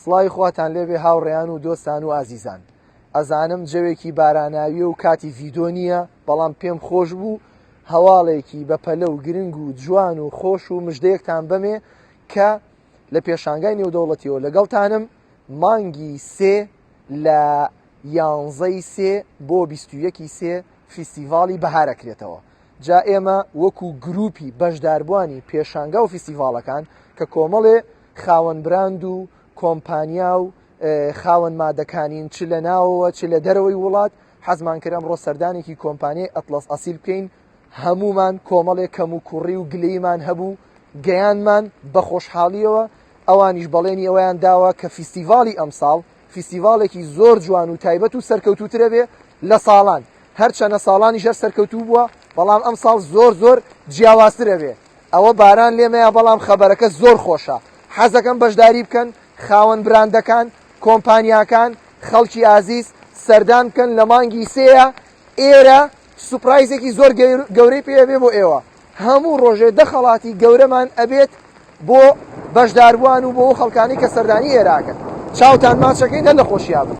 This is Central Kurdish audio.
سڵاوی خواتان لێبێ هاوڕێیان و دۆستان و ئازیزان ئەزانم جەوێکی باراناویە و کاتی ڤیدۆ نییە بەڵام پێم خۆش بوو هەواڵێکی بەپەلە و گرنگ و جوان و خۆش و مژدەیەکتان بەمێ کە لە پێشانگای نێودەوڵەتیەوە لەگەڵتانم مانگی سێ لە یانزەی سێ بۆ 21 سێ فیستیڤاڵی بەهارەکرێتەوە جا ئێمە وەکو گروپی بەشداربووانی پێشانگا و فیستیڤاڵەکان کە کۆمەڵێ خاوەن براند و کۆمپانیا و خاوەن مادەکانین چ لە ناوەوە چ لە دەرەوەی وڵات حەزمان کرد ئەمڕۆ سەردانێکی کۆمپانیای ئەتڵەس ئەسیل بکەین هەمومان کۆمەڵێک کەم و کوڕی و گلەیمان هەبوو گەیانمان بە خۆشحاڵیەوە ئەوانیش بەڵێنی ئەویان داوە کە فیستیڤاڵی ئەمساڵ فیستیڤاڵێکی زۆر جوان و تایبەت و سەرکەوتووترە بێ لە ساڵان هەرچەنە ساڵانیش هەر سەرکەوتوو بووە بەڵام ئەمساڵ زۆر زۆر جیاوازترە بێ ئەوە باران لێمەیە بەڵام خەبەرەکە زۆر خۆشە حەزەکەم بەشداری بکەن خاوەن براندەکان کۆمپانیاکان خەڵکی ئازیز سەردان بکەن لە مانگی سێیە ئێرە سوپرایزێکی زۆر گەورەی پێ ئەبێ بۆ ئێوە هەموو ڕۆژێ دە خەڵاتی گەورەمان ئەبێت بۆ بەشداربووان و بۆ ئەو خەڵکانی کە سەردانی ئێراکەن چاوتان ماچەکەین هەر لە خۆشیا بن.